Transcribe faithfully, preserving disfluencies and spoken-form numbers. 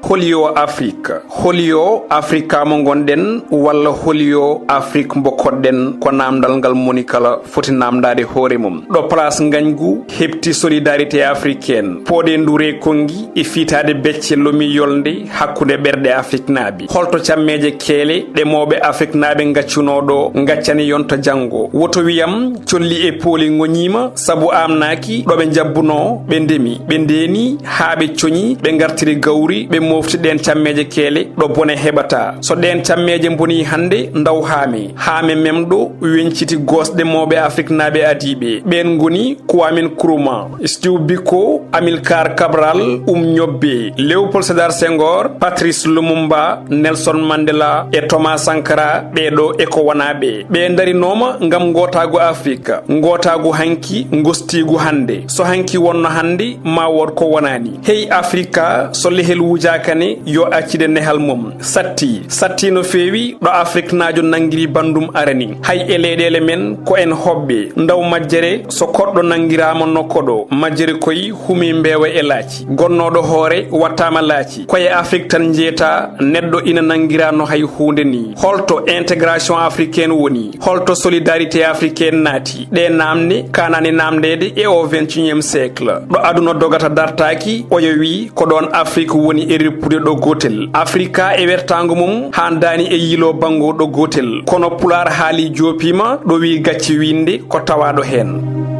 Holi yo Afrik, holi yo Afrika mo ngonɗen, walla holi yo Afrik mbo koɗɗen? Ko naamndal ngal moni kala foti naamndaade hoore mum. Ɗo Place Ngañgu heɓti Solidarité Africaine, pooɗe nduure konngi e fiitaade becce lomi yolnde hakkunde ɓerɗe Afriknaaɓe. Holto cammeeje keele ɗe mawɓe Afriknaaɓe ngaccunoo ɗo ngaccani yonta janngo? Woto wiyam colli e pooli ngoñiima sabu aamnaaki ɗo ɓe njabbunoo, ɓe ndemi, ɓe ndeeni haa ɓe coñi, ɓe ngartiri gawri, ɓe moofti ɗeen cammeeje keele ɗo bone heɓata. So ɗeen cammeeje mbonii hannde, ndaw haame, haame memɗo weñciti goosɗe mawɓe Afriknaaɓe adiiɓe. Ɓeen ngoni Kwame Nkrumah, Steve Biko, Amilcar Cabral, Um Ñobbe, Léopold Sédar Senghor, Patrice Lumumba, Nelson Mandela e Thomas Sankara, ɓee ɗo e ko wonaa ɓe. Ɓe ndarinooma ngam ngootaagu Afrik, ngootaagu hanki, ngostiigu hannde. So hanki wonno hannde, ma wood ko wonaani. Hey Afrika, so lehel wujaaka ne, yo accide nehal mum. Satti, satti no feewi ɗo Afriknaajo nanngiri banndum arani. Hay e leyɗeele men, ko en hoɓɓe. Ndaw majjere, so koɗɗo nanngiraama no koɗo, majjere koy humii mbeewa e laaci. Gonnooɗo hoore wattaama laaci. Ko e Afrik tan njeetaa neɗɗo ina nanngiraa no hay huunde ni. Holto intégration africaine woni? Holto solidarité africaine naati? Ɗee naamne kaanaani naamndeede e o vingt et unième siècle. Ɗo aduna dogata dartaaki, oyo wii ko ɗoon Afrik woni e reppude ɗo gootel. Afrika e wertaango mum haandaani e yiiloo banngo ɗo gootel. Kono Pulaar haali joopiima, ɗo wii gacce wiinde ko tawaaɗo heen.